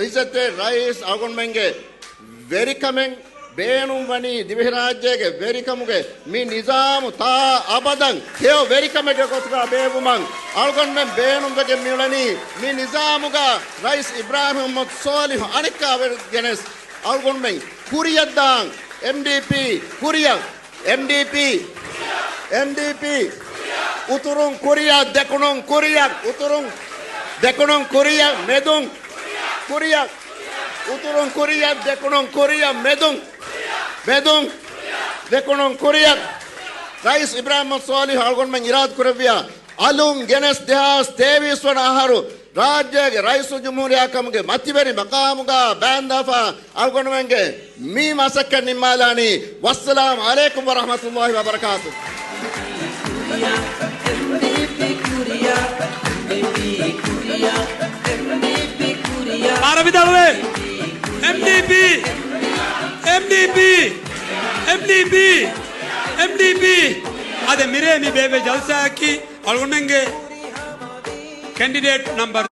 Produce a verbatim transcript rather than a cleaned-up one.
އިއްޒަތްތެރި ރައީސް އަޅުގަނޑުމެންގެ ވެރިކަމެއް ބޭނުންވަނީ ދިވެހިރާއްޖޭގެ ވެރިކަމުގެ މި ނިޒާމު ތާ އަބަދަށް ހެޔޮ ވެރިކަމެއްގެ ގޮތުގަ ބޭއްވުމަށް އަޅުގަނޑުމެން ބޭނުންވެގެން މިއުޅެނީ. މި ނިޒާމުގަ ރައީސް އިބްރާހިމް މުޙައްމަދު ޞާލިޙު އަނެއްކާވެރި ގެނެސް އަޅުގަނޑުމެން ކުރިއަށްދާން. އެމްޑީޕީ ކުރިއަށް. އެމްޑީޕީ. އެމްޑީޕީ. އުތުރުން ކުރިއަށް، ދެކުނުން ކުރިއަށް، އުތުރުން، ދެކުނުން ކުރިއަށް، މެދުން ކުރިއަށް، އުތުރުން ކުރިއަށް، ދެކުނުން ކުރިއަށް، މެދުން، މެދުން، ދެކުނުން ކުރިއަށް. ރައީސް އިބްރާހިމް ޞާލިޙު އަޅުގަނޑުމެން އިރާދަކުރެއްވިޔާ، އަލުން ގެނެސް ދެހާސް ތޭވީސް ވަނަ އަހަރު ރާއްޖޭގެ ރައީސުލްޖުމްހޫރިއްޔާ ކަމުގެ މަތިވެރި މަޤާމުގަ ބާންދާފަ އަޅުގަނޑުމެންގެ މި މަސައްކަތް ނިންމާލާނީ. ވައްސަލާމް ޢަލައިކުމް ވަރަޙްމަތުﷲި ވަބަރަކާތުހު. ބާރަ ވިދާޅުވޭ. އެމްޑީޕީ، އެމްޑީޕީ، އެމްޑީޕީ، އެމްޑީޕީ. އަދި މިރޭ މި ބޭއްވި ޖަލްސާއަކީ އަޅުގަނޑުމެންގެ ކެންޑިޑޭޓް ނަމްބަރު